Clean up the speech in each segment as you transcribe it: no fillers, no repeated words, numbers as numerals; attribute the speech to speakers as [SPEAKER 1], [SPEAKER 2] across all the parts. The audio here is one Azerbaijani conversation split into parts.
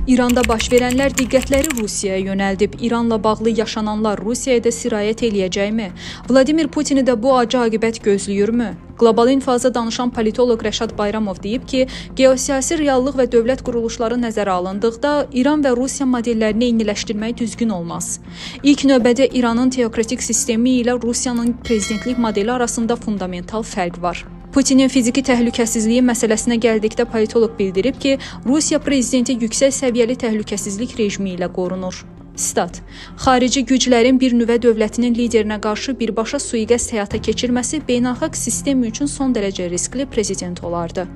[SPEAKER 1] İranda baş verənlər diqqətləri Rusiyaya yönəldib. İranla bağlı yaşananlar Rusiyaya da sirayət eləyəcəkmi? Vladimir Putini də bu acı aqibət gözləyirmi? Qlobal infaza danışan politoloq Rəşad Bayramov deyib ki, geosiyasi reallıq və dövlət quruluşları nəzərə alındıqda İran və Rusiya modellərini eyniləşdirmək düzgün olmaz. İlk növbədə İranın teokratik sistemi ilə Rusiyanın prezidentlik modeli arasında fundamental fərq var. Putinin fiziki təhlükəsizliyi məsələsinə gəldikdə politoloq bildirib ki, Rusiya prezidenti yüksək səviyyəli təhlükəsizlik rejimi ilə qorunur. Sitat: Xarici güclərin bir nüvə dövlətinin liderinə qarşı birbaşa sui-qəsd həyata keçirməsi beynəlxalq sistem üçün son dərəcə riskli prezident olardı.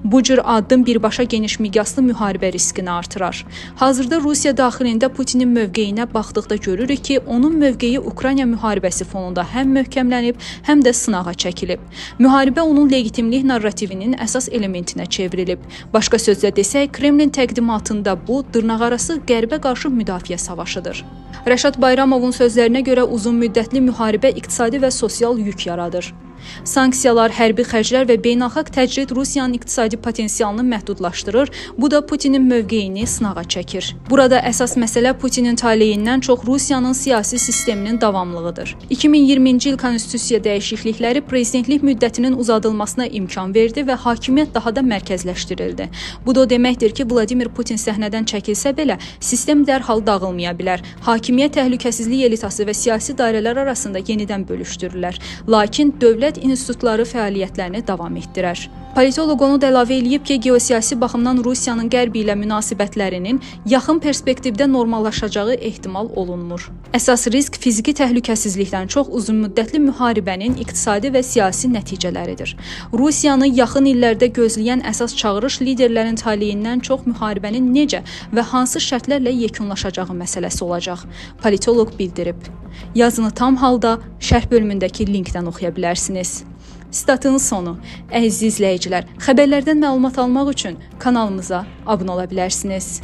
[SPEAKER 1] Bu cür addım birbaşa geniş miqyaslı müharibə riskini artırar. Hazırda Rusiya daxilində Putinin mövqeyinə baxdıqda görürük ki, onun mövqeyi Ukrayna müharibəsi fonunda həm möhkəmlənib, həm də sınağa çəkilib. Müharibə onun legitimlik narrativinin əsas elementinə çevrilib. Başqa sözlə desək, Kremlin təqdimatında bu dırnaqarası qərbə qarşı müdafiə savaşıdır. Rəşad Bayramovun sözlərinə görə uzunmüddətli müharibə iqtisadi və sosial yük yaradır. Sanksiyalar, hərbi xərclər və beynəlxalq təcrid Rusiyanın iqtisadi potensialını məhdudlaşdırır. Bu da Putinin mövqeyini sınağa çəkir. Burada əsas məsələ Putinin taleyindən çox Rusiyanın siyasi sisteminin davamlılığıdır. 2020-ci il konstitusiya dəyişiklikləri prezidentlik müddətinin uzadılmasına imkan verdi və hakimiyyət daha da mərkəzləşdirildi. Bu da o deməkdir ki, Vladimir Putin səhnədən çəkilsə belə, sistem dərhal dağılmaya bilər. Hakimiyyət təhlükəsizlik elitası və siyasi dairələr arasında yenidən bölüşdürülər. Lakin dövlət institutları fəaliyyətlərini davam etdirər. Politoloq onu da əlavə eləyib ki, geosiyasi baxımdan Rusiyanın Qərb ilə münasibətlərinin yaxın perspektivdə normallaşacağı ehtimal olunmur. Əsas risk fiziki təhlükəsizlikdən çox uzunmüddətli müharibənin iqtisadi və siyasi nəticələridir. Rusiyanı yaxın illərdə gözləyən əsas çağırış liderlərin taleyindən çox müharibənin necə və hansı şərtlərlə yekunlaşacağı məsələsi olacaq. Politoloq bildirib. Yazını tam halda şərh bölümündəki linkdən oxuya bilərsiniz. Statın sonu. Əziz izləyicilər, xəbərlərdən məlumat almaq üçün kanalımıza abunə ola bilərsiniz.